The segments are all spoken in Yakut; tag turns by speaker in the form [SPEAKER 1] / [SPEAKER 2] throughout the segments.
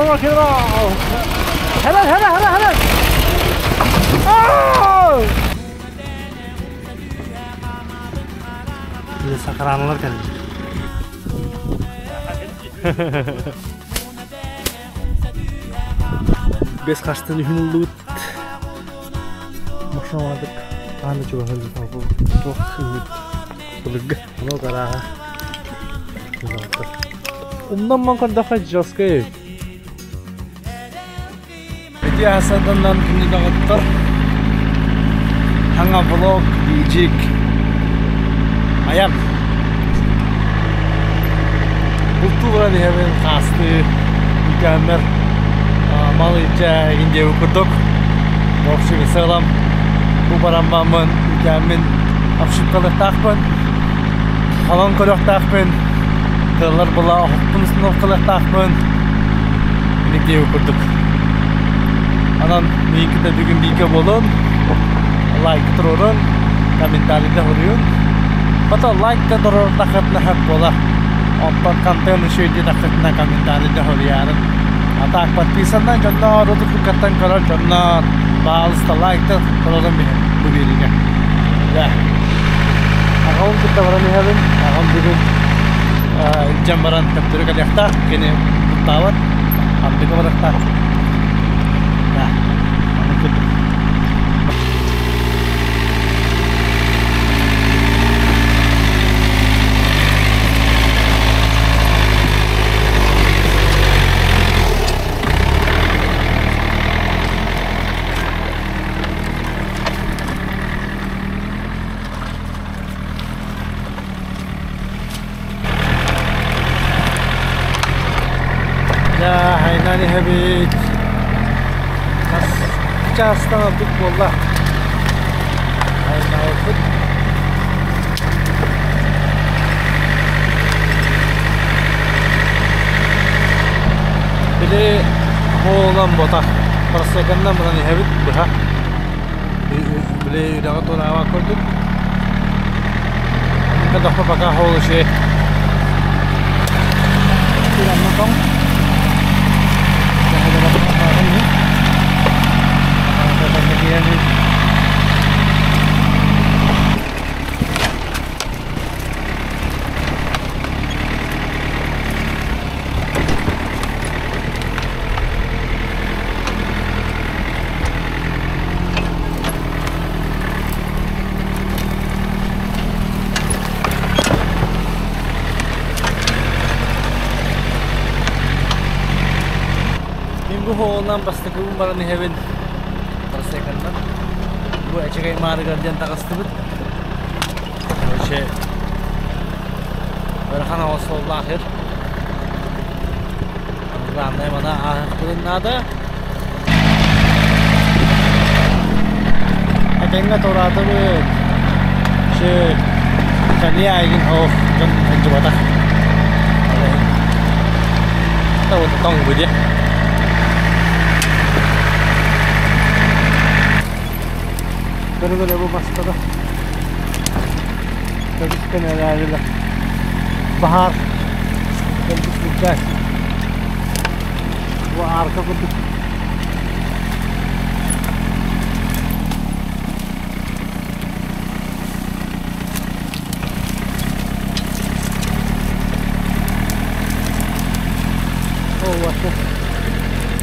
[SPEAKER 1] rock and roll! Helal helal helal helal! Oh! Сакараналар кэллилэр. Бес хастан үһүн ыллыбыт. Машиналадык ааны чугаһын туох ылбыт былыргы ону гарааһа Умнан ман көрдөххө жесткий.
[SPEAKER 2] Ити асаданнан күнү доҕоттор Хаҥа влог биидьик айан бултуу баран иһэбин хаастыы үкээммэр мал илдьэ игин диэбит курдук вообще сыалам бу бараммаммын үкээммин обшивкалыахтаахпын халан көрүөхтээхпин тыаллар була оһохпун установкалыахтаахпын ини диэбит курдук Онон миигин бүгүн бииргэ буолун, лайк туруорун, комментарийда суруйун. Хото лайк да туруордаххытына сөп буолар. Онтон контент үчүгэй диэтэххитинэ комментарийда суруйаарын. А так подписаннан дьонноор утуккаттан көрөр дьонноор баалыста лайкта туруорун биһин бу биэриигэ. Да. Аҕам кытта баран иһэбин. Аҕам бүгүн илдьэн баран төптөрү кэлиэхтээх. Кини куттаабат. Ардыга барыахтаах. Да. Дьэ, айаннаан иһэбит. Хас чаастан ордук буолла. Айаннаабыппыт. Били буолан ботах. Просеканнан баран иһэбит быһа. Били үрэҕи туораабат курдук. Дохпо пока холуши. Мин бу хоһуунан бастакыбын баран иһэбин просеканнан. Бу эчэгэй маарыгар диэн таҕыстыбыт. Короче, ыарахан оҕо суоллаах ир. Главное, мана ааһыахпытын наада. Этэҥҥэ туораатыбыт. Шы кэлиэ айгын оох дьон сылдьыбатах. Тоҥ бу дии.
[SPEAKER 1] Көрүҥ бу бастада. Көбүскэн эрээрилэ. Баһаар кэлбит сылдьааччы. Бу аарка курдук. Ол вообще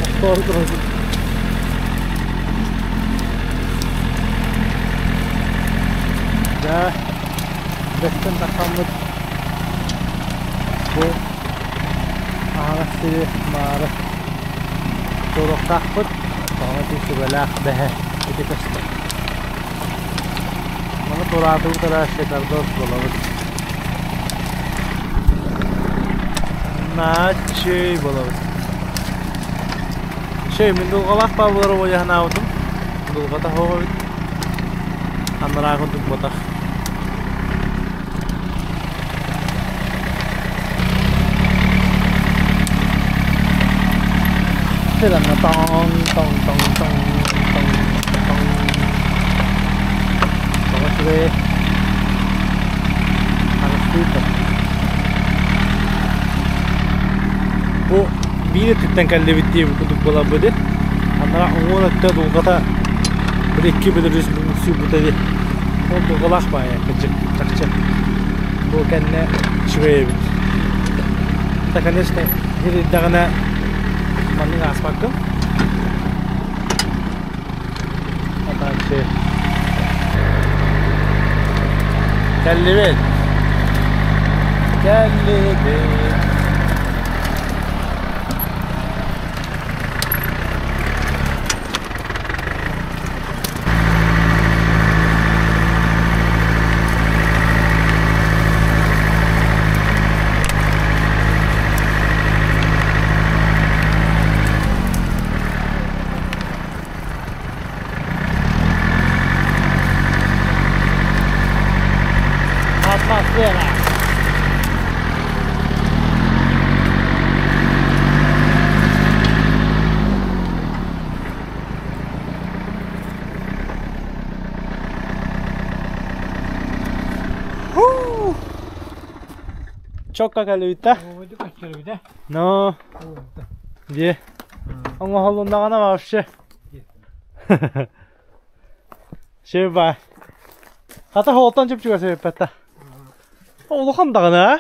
[SPEAKER 1] остуол турар. Дьэ, бэстэн тахсаммыт бу аһаҕас сири маары туруохтаахпыт. Тоҕо сүбэлээх бэһэ ити көстөр. Маны тураатыбыт эрэ шикардос буолабыт. Нааччый буолабыт. Шей, мин дулҕалаах баабылары уойаһынаабытым. Дулҕата суох эбит. Анараа курдук ботах. Thế tong tong tong tong tong tong тоҕо үчүгэй харыстыыр. Бу Биир өттүттэн кэллибит диэбит курдук буоларбыт дии. Анараа уҥуор өттө дулҕата били икки бүлүрүс сүүрбүтэ дии. Ол дулҕалаах баайа кырдьык чахчы. Бу кэннэ үчүгэй эбит. Да, конечно, иһирийдэҕинэ маннык ааспаккын. Кэллибит. Кэллибит. Атмосфера. Чокка кэлбитэ. Но. Дьэ. Оҥоһулуннаҕына вообще. Шеба. Хата хоолтон чүпчүгэ сөппэтэ. Улахан даҕаны а?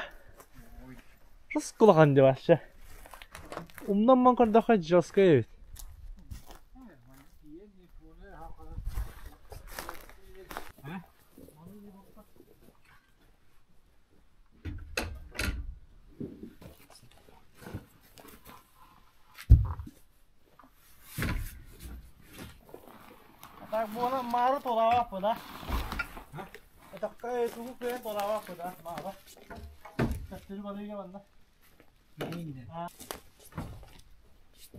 [SPEAKER 1] Рус кулахан дии вообще. Умнамман көрдөххө жестко эбит. Так буолан маары туолаабаппыт а? Этакка тугу кыайан туолаабаппыт а маары. Төттөрү барыыга манна.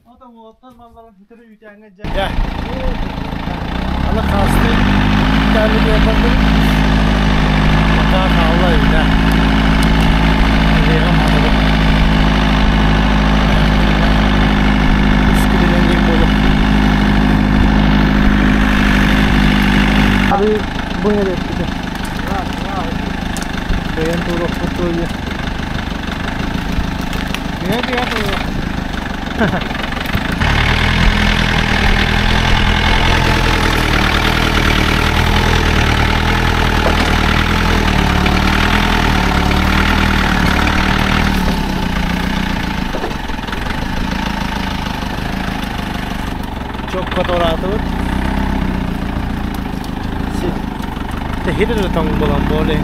[SPEAKER 1] Ото уолаттар малларын хүтэрэ үүтээҥҥэ дьэ. Аны хаасты үүтээҥҥэ диэн Пока хаалла эбит Леҕам хатылы. Үс күнүнэн диэн буолуо. Ары бу эрэппитэ. Бэйэн туруохпут туойа. Чокко туораатыбыт. Тэһир тоҥ буолан буолуо.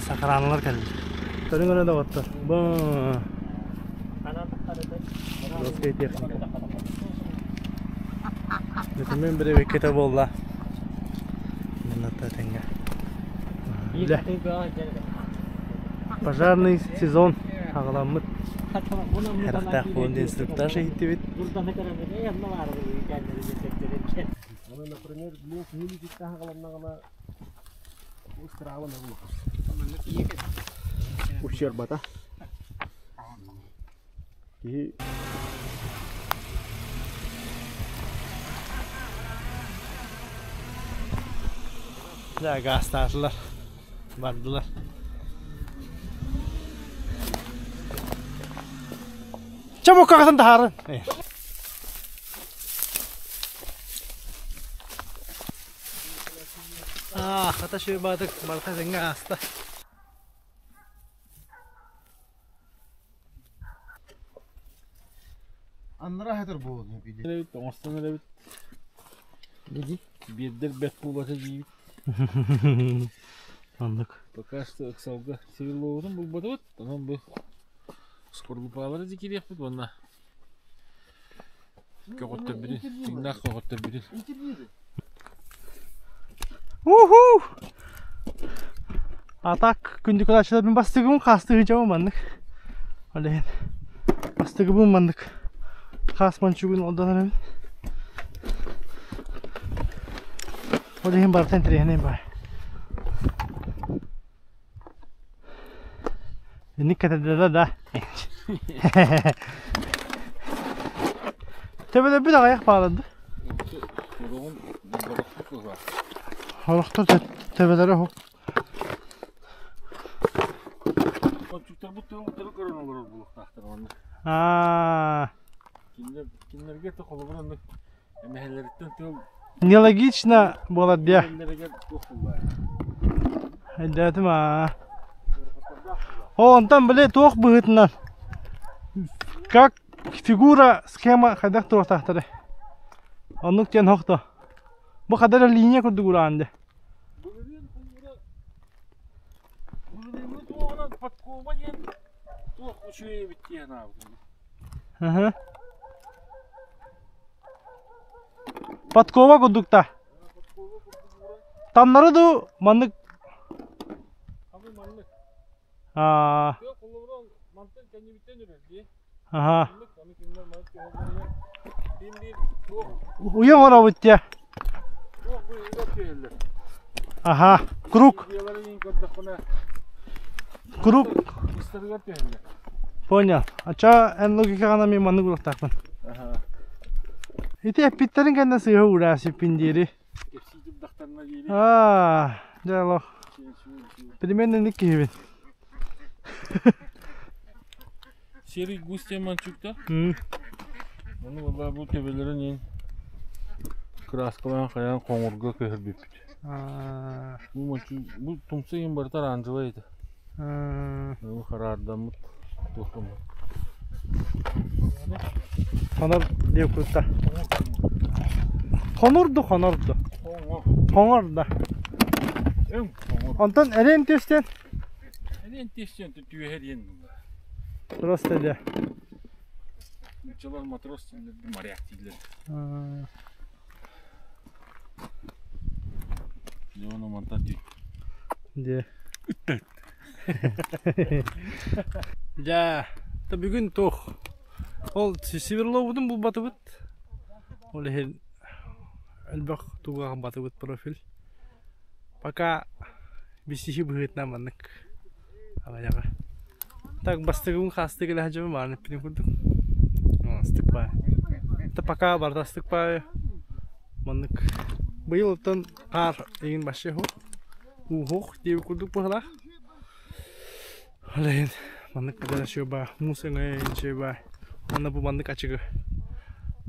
[SPEAKER 1] Сахараналар кэллилэр. Көрүҥ эрэ доҕоттор. Бу Русская техника. Документ биребеккете буолла. Манната тэҥҥэ. Пожарный сезон аҕаламмыт. Харахтаах буолан диэн инструктаж иһиттибит.
[SPEAKER 2] Например, Ущербата. Киһи
[SPEAKER 1] Дьэ, гаастаатылар, бардылар. Чэ, буккаҕытын таһаарын. Аа, хата шөбаатык барыта тэҥҥэ ааста.
[SPEAKER 3] Аннара хатыр буолуо били.
[SPEAKER 2] Оҥостон эрэбит. Биэрдэр бэт буолбата диибит.
[SPEAKER 1] Оннук.
[SPEAKER 2] Пока что ыксалга сирилообутун булбатыбыт. Онон бу скорлупалары дикириэхпит уонна көҕөттөрбүтүн, тыыннаах көҕөттөрбүтүн.
[SPEAKER 1] Уху! А так күндү көрөөччүлэр мин бастыгыбын хаастыы сылдьабын маннык. Ол иһин бастыгыбын маннык хаас мончугун олдон эрэбин. Ол иһин барыта интэриэһинэй баар. Инник кэтэрдэ да. Төбөлөрбүт аҕыйах бааланды. Хорохтор төбөлөрө уһук.
[SPEAKER 2] Отчуттарбыт тылын көрөн олорор буолуохтаахтар манна.
[SPEAKER 1] Аа.
[SPEAKER 2] Кинилэргэ холобур оннук эмэһэлэриттэн тыл
[SPEAKER 1] Нелогично буолар диэ.
[SPEAKER 2] Кинилэригэр туох буолла?
[SPEAKER 1] Өйдөөтүм аа. О, онтон били туох быһыытынан как фигура схема хайдах туруохтаахтарый? Оннук диэн хохто. Бу хадара линия курдук ураан дии.
[SPEAKER 2] Былырыын холобура былырыыҥҥы туоҕунан подкова диэн туох үчүгэй эбит дии санаабытым.
[SPEAKER 1] Аһа. Подкова курдук да. Таннары дуу маннык
[SPEAKER 2] Абы маннык.
[SPEAKER 1] Аа.
[SPEAKER 2] Холобура мантан кэннибиттэн үрэр дии.
[SPEAKER 1] Аха.
[SPEAKER 2] Маннык аны кинилэр маннык түһэллэригэр син биир туох
[SPEAKER 1] Уйа оҥоробут дии.
[SPEAKER 2] туох быһыыга түһэллэр.
[SPEAKER 1] Аха. Круг.
[SPEAKER 2] Видеоларын иин көрдөххүнэ
[SPEAKER 1] Круг.
[SPEAKER 2] быстарыгар түһэллэр.
[SPEAKER 1] Понял. Ача эн логикаҕына мин маннык уруохтаахпын.
[SPEAKER 2] Аха.
[SPEAKER 1] Ити эппиттэрин кэннэ сыыһа уураа сиппин диэри.
[SPEAKER 2] Кэпсии турдахтарына диэри.
[SPEAKER 1] Аа, дьэ олох. Примерно инник киһибин.
[SPEAKER 2] Серый гусь диэн манчукта. Ону валла бу төбөлөрүн иин кырааскалаан хайаан хоҥурга көһөрбүппүт. Бу манчу бу тумса иин барыта оранжевай этэ. Бу хараардаммыт туохтаммыт.
[SPEAKER 1] Хонор диэк кутта. Хонорду хонорду.
[SPEAKER 2] Хоҥор.
[SPEAKER 1] Хоҥор да.
[SPEAKER 2] Өҥ хоҥор.
[SPEAKER 1] Онтон эрээн түстэн
[SPEAKER 2] Эрээн түстэн түөһэ диэн
[SPEAKER 1] Просто дьэ.
[SPEAKER 2] Нууччалар матрос дииллэр, моряк дииллэр. Дьэ ону мантан түй.
[SPEAKER 1] Дьэ. Дьэ, та бүгүн туох ол Северловбутун булбатыбыт. Ол иһин элбэх тугу батыбыт профиль. Пока билсиһии быһыытынан маннык аҕыйаҕа. Так бастыгыбын хаастыы кэлэ сылдьабын мааны эппитин курдук. Астык баай. Это пока барыта астык баай. Маннык быйыл оттон хаар игин вообще суох. Ууһуох диэбит курдук быһыылаах. Ол иһин маннык кытара баа муус өҥөйөн баа. Уонна бу маннык ачыгы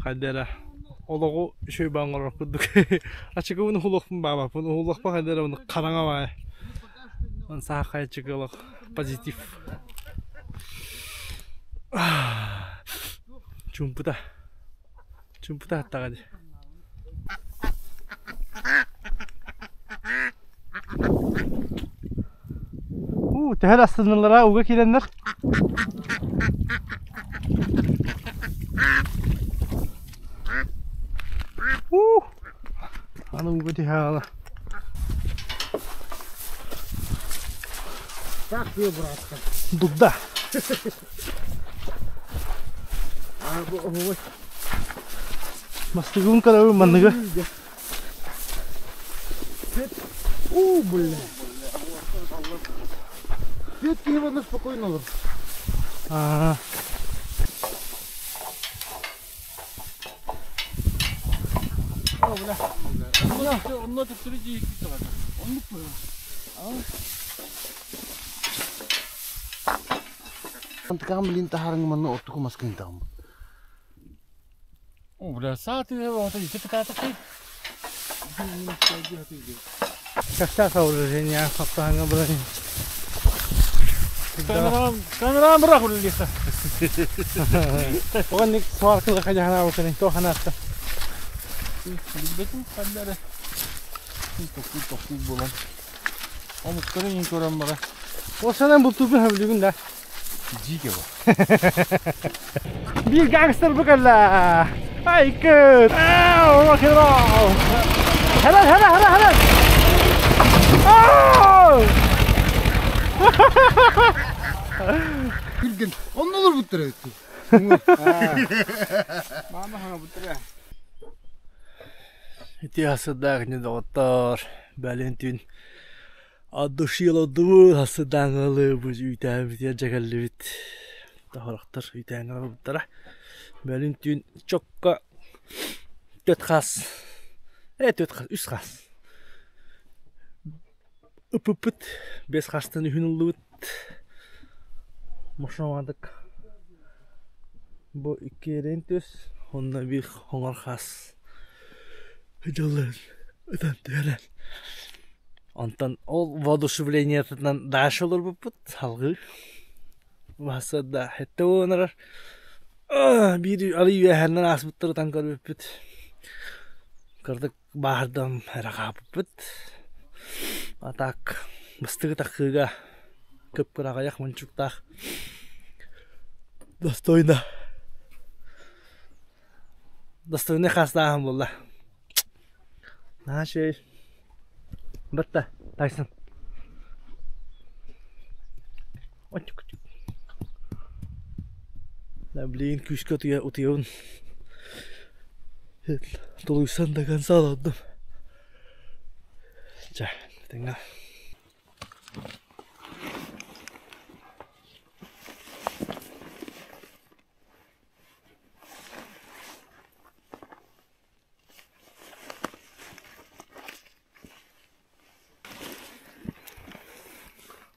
[SPEAKER 1] хайда эрэ олоҕу үчүгэй баа оҥорор курдук. Ачыгыбын уһулуохпун баабаппын. Уһуллахпа хайда эрэ маннык хараҥа баай. Саахай ачыгы олох позитив. Чуумпута. Чуумпута аттаҕа дии. Уу, төһө да астыннылара ууга киирэннэр. Уу, аны ууга түһэ
[SPEAKER 3] Так, ее, братка.
[SPEAKER 1] Дурда.
[SPEAKER 3] А, вот.
[SPEAKER 1] Мастыгын карабы манныгы.
[SPEAKER 3] У, бля. Петки его спокойно олор.
[SPEAKER 1] Аа.
[SPEAKER 2] Онно төптөрү дьиикки тоҕо.
[SPEAKER 3] Оннук быһа. Антыкаам билин таһаарыҥ манна оттуку маскын таҕым.
[SPEAKER 2] О, бля, саа тыа оҕото ити кытаатахай.
[SPEAKER 1] Кахта сооружение хаптаһаҥҥа бырайын.
[SPEAKER 2] Камерам бырах үлэлиэххэ.
[SPEAKER 1] Оҕонник сваркалыха дьаһанаабыккын туох ханаатта?
[SPEAKER 2] Билбэтим ханна эрэ. Тохтуу тохтуу буолан. Омуктары иҥ көрөн бара.
[SPEAKER 1] Ол санан бултуурбун сөбүлүүгүн да?
[SPEAKER 2] Дьиикэ бу.
[SPEAKER 1] Биир гангстер бу кэллэ. Ай, good. Ow, rock and roll. Helal, helal, helal, helal. Oh!
[SPEAKER 3] Күлгэн онно олорбуттар эбит.
[SPEAKER 2] Маама хаҥабыттар.
[SPEAKER 1] Ити хасыдаах не доҕоттор. Бэлин түүн от души олордубут, хасыдааңылы бу үүтээбитигэр дьэгэллибит. Тоһорохтор үүтээҥҥэ олорбуттара. Бэлин түүн чокко төрт хас, төрт хас, үс хас. Ыппыппыт, бес хастан үһүн ыллыбыт. Мошомадык. Бу икки эрэн түс, онно биир хоҥор хас. Дьоллон ытан түһэрэн. Онтон ол воодушевлениетынан дальше олорбуппут салгыы. Басса да хэтте уонарар. Биир арый үөһэннэн ааспыттар ытан көрбүппүт. Кырдык баһырдан эрэ хааппыппыт. А так бастыгы такыыга кып-кыраҕайах мончуктаах достойно достойный хастааһын буолла. Наша Батта Тайсон. Да, блин, күүскэ утуйабын. Тулуйсан до конца олордум. Чэ, тэҥҥэ.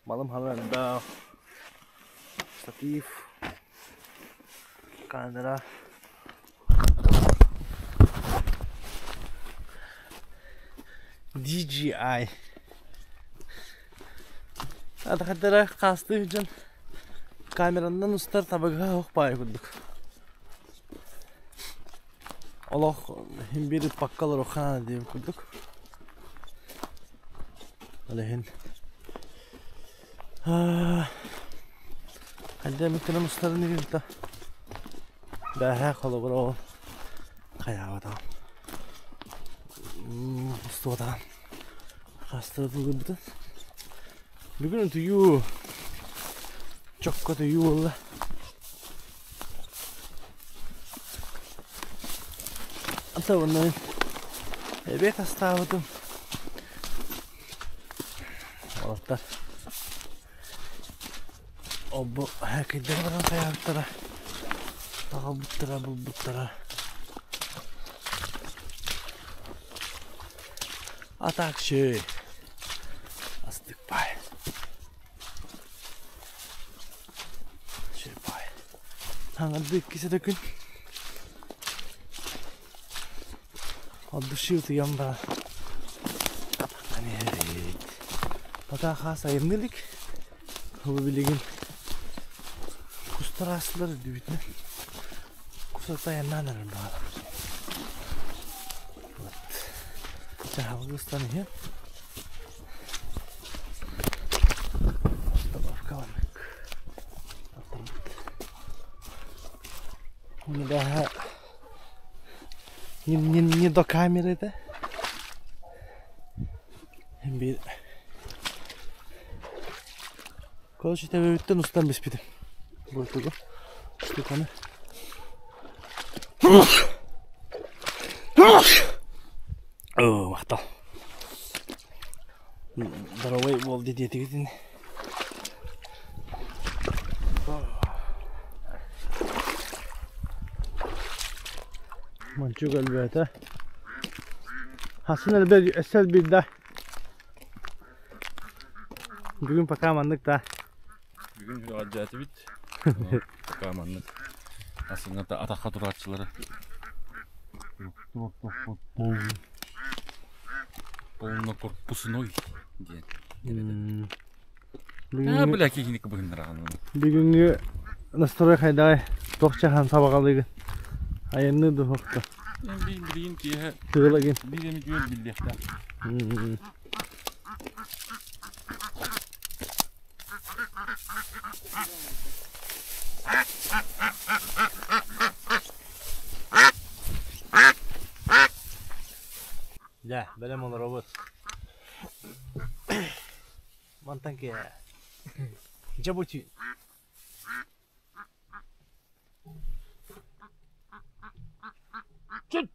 [SPEAKER 1] Малым халанда штатив, камера. DJI. Атахаттара хаастыы дьон камеранан устар табыга ох баай курдук. Олох иһин биир ыппакка олоруохха диэн курдук. Ол иһин хайда эмит гынан устарын иһин бээһээ холобур ол хайаабатаҕым устубатаҕым хастыы тылгырбытын бүгүн утуйуу чокко утуйуу буолла. Ата онно эбиэт астаабытым. Уолаттар оббу хээкэйдэрэ баран хайаабыттара, аҕалбыттара, булбуттара. А так шей. Астык бай. Шей бай. Таҥарды иккис эрэ күн. От души утуйан баран атахтан иһэбит. Пока хаас айымны илик. Бу билигин кустар аастылар үрдүбүтүнэн. Кус айаннаан эрэр баҕар. Вот. Чаһалгы ыстан иһэн. Установка барбыт. Бэһэ не, не, не до камеры да. Биир Короче, төбөбүттэн устан биспитим. Бу штуканы. Оо, махтал. Здоровый буол диэтигитин. Мончук өлбөтө. Хасын элбэ өссө элбиир да. Бүгүн пока маннык да.
[SPEAKER 2] Бүгүн сүрэҕэлдьээтибит. Пока маннык. Ассыҥҥата атахха турааччылары. Полнокорпусной диэн. Аа, бля, киһини кыбыһыннараҕын.
[SPEAKER 1] Бүгүҥҥү настрой хайдаҕай? Туох чаһан сабаҕалыыгын? Айанныы духовка.
[SPEAKER 2] Билигин киэһэ
[SPEAKER 1] Тыылагын.
[SPEAKER 2] биир эмит үөр биллиэхтээх.
[SPEAKER 1] Дьэ, бэлэм олоробут. Мантан киэһэ. Дьэ бу түүн. Чүт!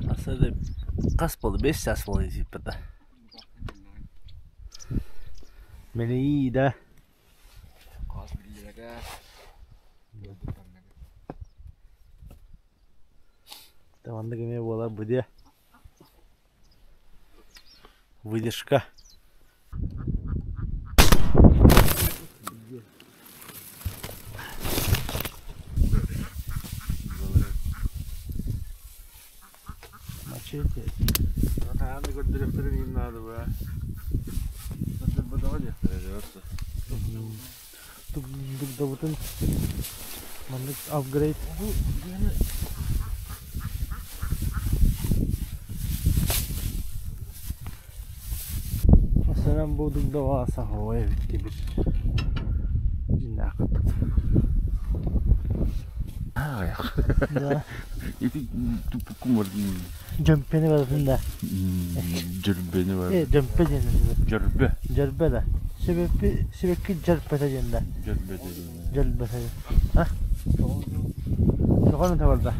[SPEAKER 1] Асады хас буолла? 5 чаас буолла диэбиппит да. Мэлийии да. Маннык эмиэ буолар бу диэ. Выдержка. Мачете.
[SPEAKER 2] Хааны көрдөрүөхтэрин иһин наада баа.
[SPEAKER 1] Дугдабытын маннык апгрейд. Масалан бу дугдаҕа сахалыы эбит диэбит. Дьиҥнээх курдук. Да.
[SPEAKER 2] Ити туппуккун бар
[SPEAKER 1] Дьөмпөнү барытын да.
[SPEAKER 2] Дьөрбөнү бар.
[SPEAKER 1] Э, дьөмпө диэн.
[SPEAKER 2] Дьөрбө.
[SPEAKER 1] Дьөрбө да. Сибэкки сибэкки дьөрпөтө диэн да.
[SPEAKER 2] Дьөрбөтө диэн.
[SPEAKER 1] Дьөрбөтө диэн. А? Тоҕо барда?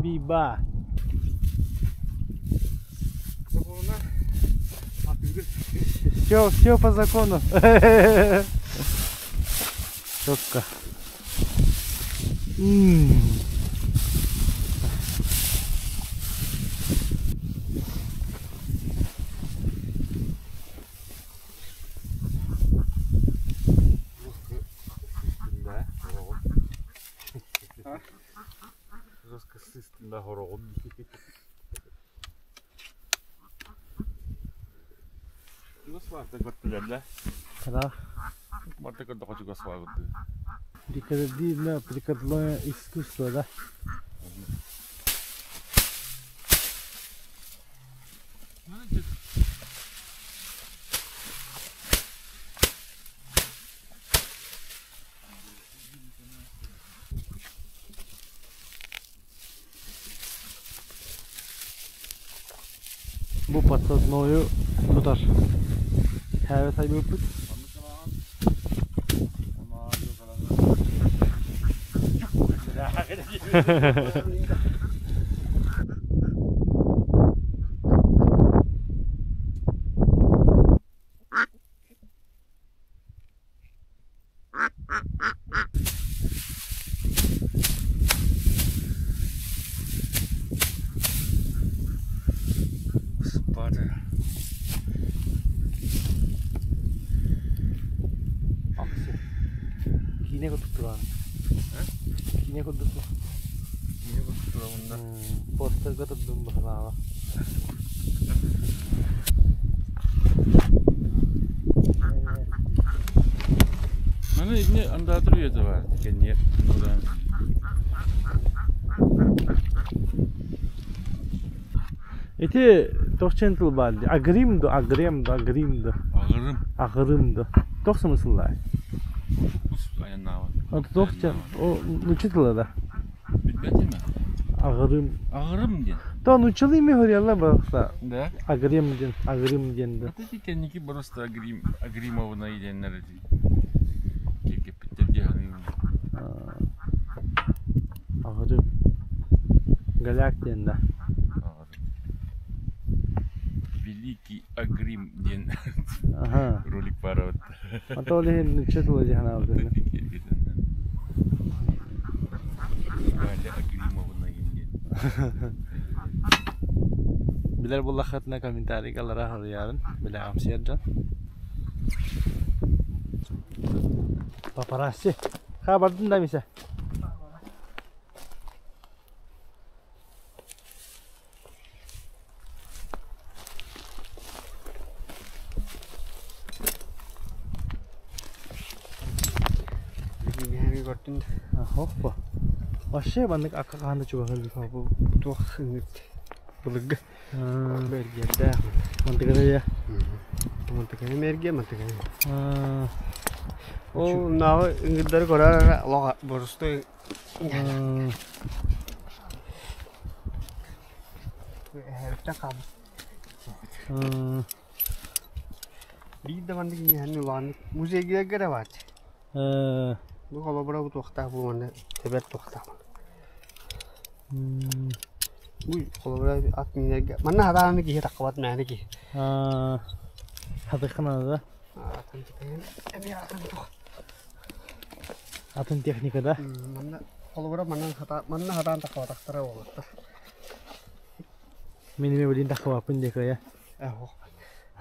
[SPEAKER 1] Биба. Все, все по закону. Четко.
[SPEAKER 2] Жестко сыстында хороҕун. Чугас баарта көрдүлэр да?
[SPEAKER 1] Да.
[SPEAKER 2] Барта көрдөхө чугас баарты.
[SPEAKER 1] Декоративное прикладное искусство, да? Бу подсадною тутар. Хэвэ сайбыппыт.
[SPEAKER 2] Спаты.
[SPEAKER 1] Киинэ курдук туран. Киинэ курдук.
[SPEAKER 2] Киинэ курдук турабын да.
[SPEAKER 1] Постерга турдум баһылааҕа.
[SPEAKER 2] Маны итини андаатыр үйэтэ бар. Кэнниэ.
[SPEAKER 1] Ити тохчен тыл баар дии. Агрим ду, агрем ду, агрим ду.
[SPEAKER 2] Аҕырым.
[SPEAKER 1] Аҕырым ду. Туох смысллаах?
[SPEAKER 2] Кус айаннаабат.
[SPEAKER 1] Ото туох о нуучча тыла да.
[SPEAKER 2] Билбэт ме?
[SPEAKER 1] Аҕырым.
[SPEAKER 2] Аҕырым диэн.
[SPEAKER 1] То нууччалыы эмиэ хоруйаллар барахса.
[SPEAKER 2] Да?
[SPEAKER 1] Агрем диэн, агрим диэн да.
[SPEAKER 2] Это кэнники просто агрим, агримовна диэннэр эти.
[SPEAKER 1] Голяк диэн да.
[SPEAKER 2] Великий Агрим диэн
[SPEAKER 1] Аха.
[SPEAKER 2] ролик баар.
[SPEAKER 1] Ото ол иһин нучча тыла дии санаабытым.
[SPEAKER 2] Галя Агримовна диэн.
[SPEAKER 1] Билэр буоллаххытына комментарийга аллара суруйаарын. Билэҕимсийэр дьон. Папарацци. Ха бардын да Миша.
[SPEAKER 4] Көрдүн
[SPEAKER 1] Хоппа. Вообще маннык акка хаһан да чугаһыр
[SPEAKER 4] бу туох ыҥыт былыргы мэргиэрдээх
[SPEAKER 1] Мантыгара я.
[SPEAKER 4] Мантыганы мэргиэ мантыганы. Ол нааҕы ыҥырдары көрөр лоҕа борустой эһэриттэн хаалбыт. Биир да маннык иҥэһэн улааннык музейга эрэ баат. Бу холобура бу туохтаах бу манна тэбэр туохтаах. Бу холобура ат минерге. Манна хадааны киһи таххабат мээнэ киһи.
[SPEAKER 1] Хатыххана да.
[SPEAKER 4] Атын эми атын туох.
[SPEAKER 1] Атын техника да.
[SPEAKER 4] Манна холобура манна хата манна хадаан таххабатахтара буолуохтар.
[SPEAKER 1] Мин эми билин таххабаппын диэки я.
[SPEAKER 4] Э ох.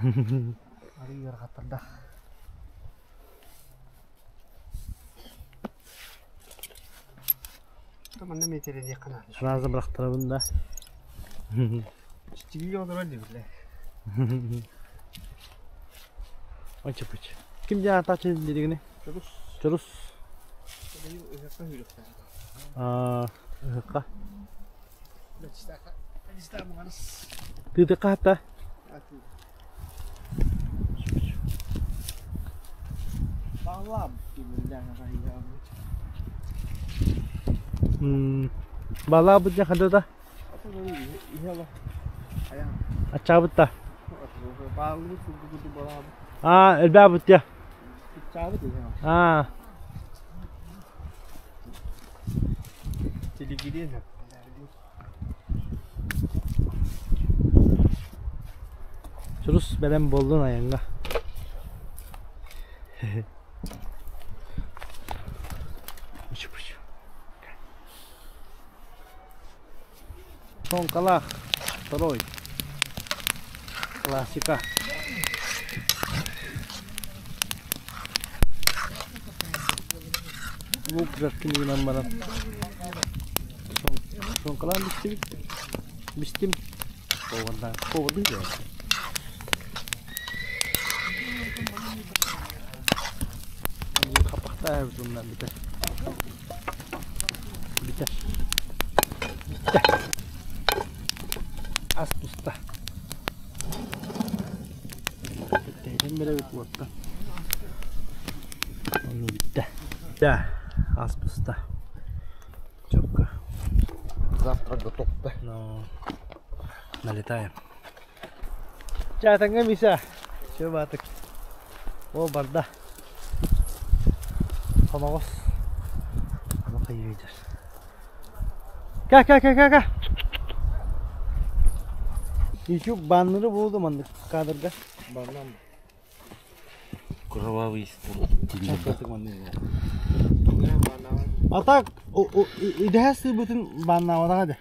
[SPEAKER 4] Ары ыарахаттардаах. Манна метрени қана.
[SPEAKER 1] Сразу бырахтарабын да.
[SPEAKER 4] Чичиги олорор дибиле.
[SPEAKER 1] Оча пуч. Ким жаа тачы дедигини?
[SPEAKER 4] Чурус.
[SPEAKER 1] Чурус. Аа, ыһыкка. Тыытыкка хатта. Балаабыт дьэ хадыта. Ачаабыт та. Аа, элбээбит дьэ. Аа. Чурус бэлэм буоллун айаҥҥа. Тоҥкалаах второй. Классика. Лук жаркинигынан баран Тоҥкалаан бистибит. Бистим. Повардан. Поварды да. Хапахтаабыт оннан бүтэр. Бүтэр. Бүттэ. Ас буста. Бүттэ. Бэрэбит уотта. Онну бүттэ. Да, ас буста. Четко.
[SPEAKER 3] Завтра готов, да?
[SPEAKER 1] Ну, налетаем. Чатанга Миша. Все батык. О, барда. Хоноҕос. Аны хайыйдыр. Ка ка ка ка ка. YouTube баннеры булду маннык кадрга.
[SPEAKER 3] Баннам.
[SPEAKER 2] Кровавый стол.
[SPEAKER 1] А так, идэһэ сыыбытын баннаабатаҕа да.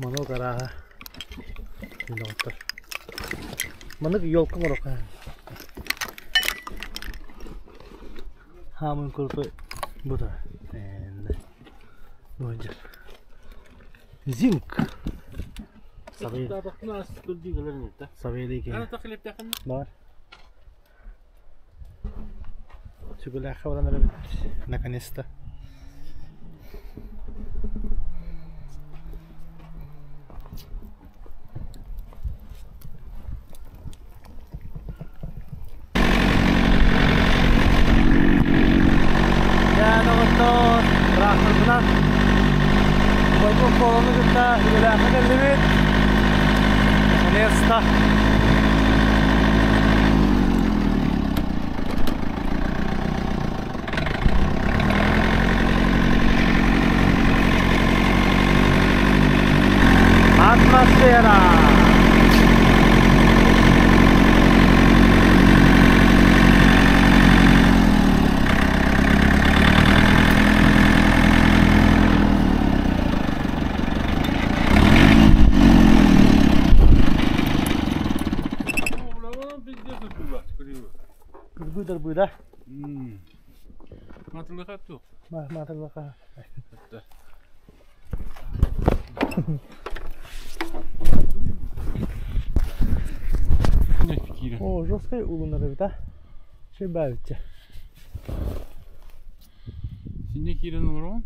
[SPEAKER 1] Манок арааһа. Доҕоттор. Маннык елка оҥоруохха. Хаамын курдук бу да. Бу Зинк. Савелий Бар. Сүгүлээххэ баран эрэбит. Наконец-то. Дьэ, доҕоттоор, тракторбунан Бойбук буоланы кытта Сүгүлээххэ кэллибит. Наконец-то. Дырбыы-дырбыы да?
[SPEAKER 2] Матылыха туох?
[SPEAKER 1] Матылыха. О, жесткай улунар эбит а. Шебавича.
[SPEAKER 2] Синне киирэн олороҕун?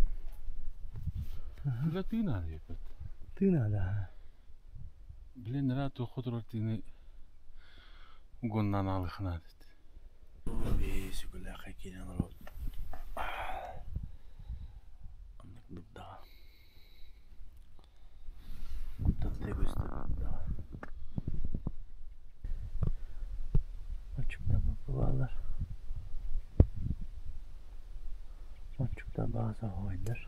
[SPEAKER 2] Бля тыына диэппит.
[SPEAKER 1] Тыына да.
[SPEAKER 2] Блин, нара туохха турар тыыны угоннан аалыхына дит.
[SPEAKER 3] Сүгүлээххэ киирэн олоробут. Оннук дурдаҕа. Куттаттай көстөр дурдаҕа.
[SPEAKER 1] Отчуктар бааллар. Отчуктар бааса хоойдар.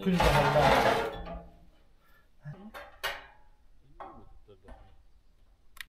[SPEAKER 1] Күн баһаллаах.